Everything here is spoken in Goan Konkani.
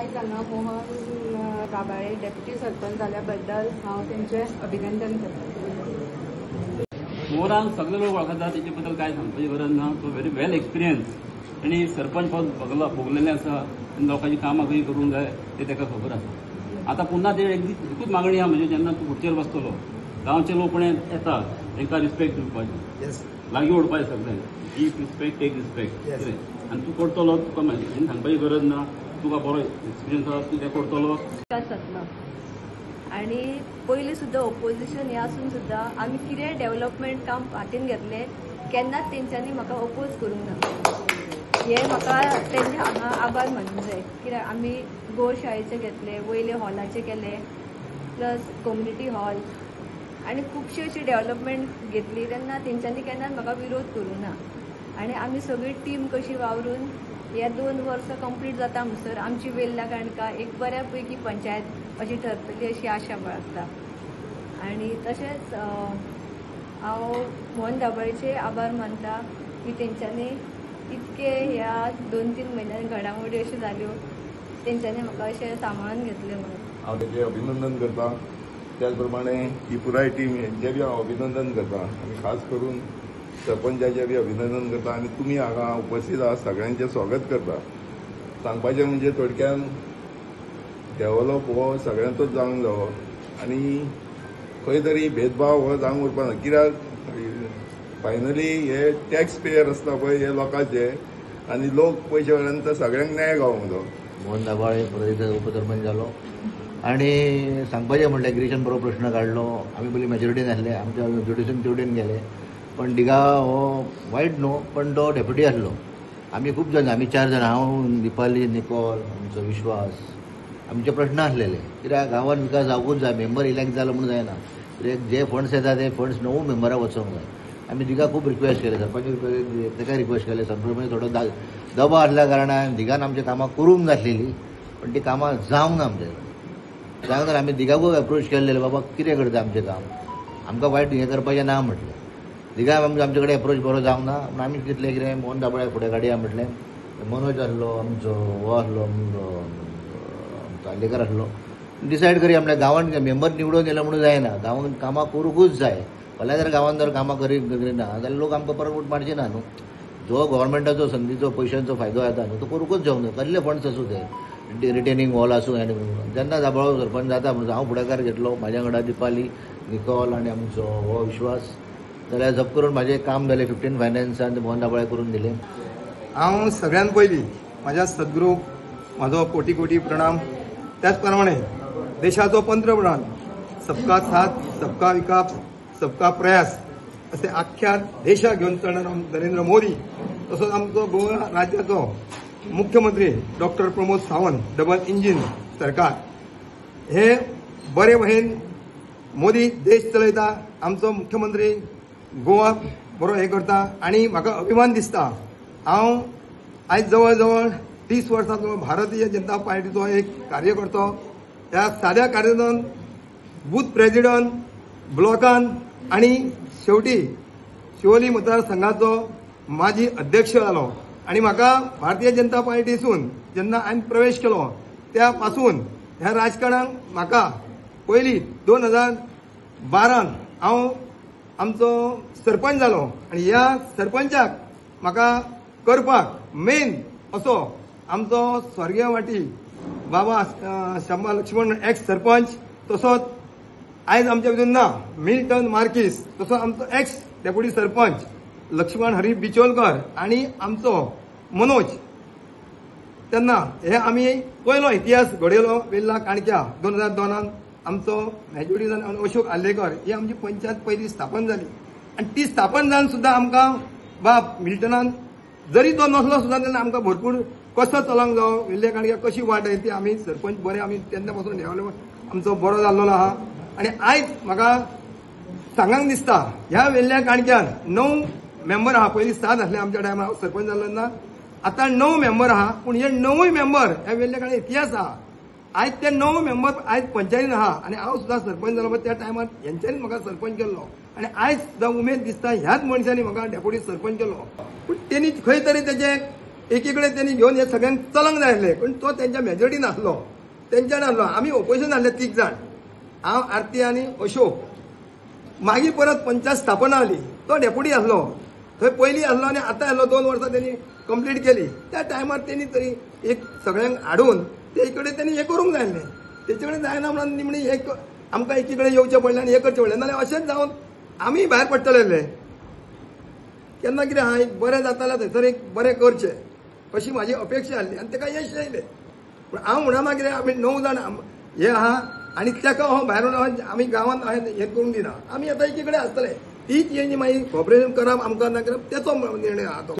आयज हांगा मोहन दाभाळे डेप्युटी सरपंच जाल्याबद्दल हांव तेंचें अभिनंदन करता. मोहनाक सगळे लोक वळखतात, तेचे बद्दल काय सांगपाची गरज ना. तो व्हेरी वेल एक्सपिरियन्स आनी सरपंच पद भोगलेलें आसा आनी लोकांची कामां कशी करूंक जाय तें ताका खबर आसा. आतां पुन्हा ते एकूच मागणी आहा, म्हणजे जेन्ना तूं खुर्चेर बसतलो गांवचे लोक कोण येता तांकां रिस्पेक्ट दिवपाची, लागीं ओडपाचें सगळें. Give respect, take respect. आनी तूं करतलो, तुका सांगपाची गरज ना, तुका बरो एक्सपिरियन्स आसा, तूं तें करतलो. विकास जातलो. आनी पयलीं सुद्दां ओपोजिशन हें आसून सुद्दां आमी कितें डेवलपमेंट काम हातीन घेतलें केन्नाच तेंच्यांनी म्हाका ओपोज करूंक ना. हें म्हाका तेंचे हांगा आभार मानूंक जाय. कित्याक आमी गोशाळेचें घेतलें, वयले हॉलाचें केलें, प्लस कम्युनिटी हॉल आनी खुबशी अशी डेवलपमेंट घेतली तेन्ना तेंच्यांनी केन्नाच म्हाका विरोध करूंक ना. आनी आमी सगळी टीम कशी वावरून ह्या 2 वर्सां कंप्लीट जाता म्हणसर आमची वेल्ला काणका एक बऱ्या पैकी पंचायत अशी ठरतली अशी आशा बाळगता. आनी तशेंच हांव मोहन दाभाळेचे आभार मानता की तेंच्यांनी इतके ह्या 2-3 म्हयन्यान घडामोडी अश्यो जाल्यो तेंच्यांनी म्हाका अशें सांबाळून घेतलें म्हणून हांव तेचें अभिनंदन करता. त्याच प्रमाणे ही पुराय टीम हेंचें बी हांव अभिनंदन करता आनी खास करून सरपंचाचें बी अभिनंदन करता. आनी तुमी हांगा उपस्थित आहात सगळ्यांचें स्वागत करता. सांगपाचें म्हणजे थोडक्यान डेवलप हो सगळ्यांचोच जावंक जावो आनी खंय तरी भेदभाव हो जावंक उरपा ना. कित्याक फायनली हे टॅक्स पेयर आसता पळय हे लोकांचे आनी लोक पयशे वयल्यान तर सगळ्यांक न्याय गावोंक जावो. मोहन दाभाळे परत उपसरपंच जालो आनी सांगपाचें म्हणल्यार गिरीशान बरो प्रश्न काडलो. आमी पयलीं मेजॉरिटीन आसले, आमच्या मेजॉरिटीसून तेवटेन गेले. पण दिगा हो वायट न्हू, पण तो डेप्युटी आसलो. आमी खूब जाण, आमी 4 जाण, हांव, दिपाली, निकोल, आमचो विश्वास, आमचे प्रश्न आसलेले कित्याक गांवान विकास जावंकूच जाय. मेंबर इलेक्ट जालो म्हणून जायना, कित्याक जे फंड्स येता ते फंड्स 9 मेंबराक वचोंक जाय. आमी दिगा खूब रिक्वेस्ट केले, सरपंच ताका रिक्वेस्ट केले. सरपंच थोडो दबाव आसल्या कारणान दिगान आमची कामां करूंक नासलेली, पण ती कामां जावंक ना आमच्या कडेन. जावंक ना आमी दिगाकूय एप्रोच केल्लेले, बाबा कितें करता आमचें काम, आमकां वायट हें करपाचें ना म्हटलें. दिगा आमचे कडेन एप्रोच बरो जावंक ना म्हणून आमी कितलें कितें मोहन दाभाळे फुडें काडया म्हटलें. मनोज आसलो आमचो, हो आसलो आमचो आर्लेकर आसलो. डिसायड करया म्हळ्यार गांवान मेंबर निवडून येयलो म्हणून जायना, गांवान कामां करूंकूच जाय. फाल्यां जर गांवान जर कामां करीत ना जाल्यार लोक आमकां परत वोट मारचे ना न्हू. जो गव्हर्मेंटाचो संदीचो पयशांचो फायदो येता न्हू तो करूंकूच जावंक जाय. कसले फंड्स आसूं ते, रिटेनिंग वॉल आसूं आनी जेन्ना दाभाळो सरपंच जाता म्हणून हांव फुडाकार घेतलो. म्हाज्या वांगडा दिपाली, निकोल आनी आमचो हो विश्वास. जाल्यार जप करून म्हाजें काम जालें. 15 फायनान्सान मोहन दाभाळे करून दिलें. हांव सगळ्यान पयलीं म्हाज्या सद्गुरूक म्हाजो कोटी कोटी प्रणाम. त्याच प्रमाणे देशाचो पंतप्रधान सबका साथ सबका विकास सबका प्रयास असे आख्ख्या देशाक घेवन चलणार नरेंद्र मोदी, तसोच आमचो गोवा राज्याचो मुख्यमंत्री doctor Pramod Sawant, double engine सरकार हे बरे भशेन मोदी देश चलयता, आमचो मुख्यमंत्री गोवा बरो हें करता आनी म्हाका अभिमान दिसता. हांव आयज जवळ जवळ 30 वर्सां भारतीय जनता पार्टीचो एक कार्यकर्तो. ह्या साद्या कार्यकर्त्यान बूथ प्रेजिडंट, ब्लॉकान आनी शेवटी शिवोली मतदारसंघाचो माजी अध्यक्ष जालो. आनी म्हाका भारतीय जनता पार्टीसून जेन्ना हांवें प्रवेश केलो त्या पासून ह्या राजकारणाक म्हाका पयलीं 2012 हांव आमचो सरपंच जालो आनी ह्या सरपंचाक म्हाका करपाक मेन असो आमचो स्वर्गीय वाटी बाबा शंबा लक्ष्मण एक्स सरपंच, तसोच आयज आमच्या भितर ना मिल्टन मार्कीस, तसो आमचो एक्स डेप्युटी सरपंच लक्ष्मण हरी बिचोलकर आनी आमचो मनोज. तेन्ना हे आमी पयलो इतिहास घडयलो वेल्ला काणक्या 2002 आमचो मेजॉरिटी अशोक आर्लेकर ही आमची पंचायत पयली स्थापन जाली आनी ती स्थापन जावन सुद्दां आमकां बाब मिल्टनान जरी तो नसलो सुद्दां तेन्ना आमकां भरपूर कसो चलोंक जावो वेल्ले काणक्या कशी वाट आयली ती आमी सरपंच बरे आमी तेन्ना पासून डेवलप आमचो बरो जाल्लो आहा. आनी आयज म्हाका सांगांक दिसता ह्या वेल्ल्या काणक्यान 9 मेंबर आहा. पयलीं 7 आसले आमच्या टायमार हांव सरपंच जाल्लो तेन्ना, आतां 9 मेंबर आहा. पूण हे 9 मेंबर ह्या वेल्ल्या काणक्या इतिहास आहा. आयज ते 9 मेंबर आयज पंचायतीन आहा आनी हांव सुद्दां सरपंच जालो त्या टायमार हेंच्यांनी म्हाका सरपंच केल्लो आनी आयज सुद्दां उमेद दिसता ह्याच मनशांनी म्हाका डेप्युटी सरपंच केलो. पूण तेणी खंय तरी तेजें एकी कडेन तेणी घेवन हे सगळ्यांक चलंक जाय आसलें, पूण तो तेंच्या मेजॉरिटी नासलो, तेंच्या नासलो. आमी ओपोजिशन आसले 3 जाण, हांव, आरती आनी अशोक. मागीर परत पंचायत स्थापना जाली, तो डेप्युटी आसलो, थंय पयलीं आसलो आनी आतां आसलो. 2 वर्सां तेणी कंप्लीट केली. त्या टायमार तेणी तरी एक सगळ्यांक हाडून ते कडेन तेणी हें करूंक जाय आसलें. तेचे कडेन जायना म्हणून निमणी एक आमकां एकी कडेन येवचें पडलें आनी हें करचें पडलें, नाजाल्यार अशेंच जावन आमी भायर पडटले आसले. केन्ना कितें आहा एक बरें जाता जाल्यार थंयसर एक बरें करचें अशी म्हाजी अपेक्षा आसली आनी ताका यश आयलें. पूण हांव म्हणना कितें आमी 9 जाण हे आहा आनी ताका हांव भायर आमी गांवांत हें करूंक दिना. आमी आतां एकी कडेन आसतले, तीच हें मागीर कॉपरेशन करप आमकां ना करप तेचो निर्णय आहा तो.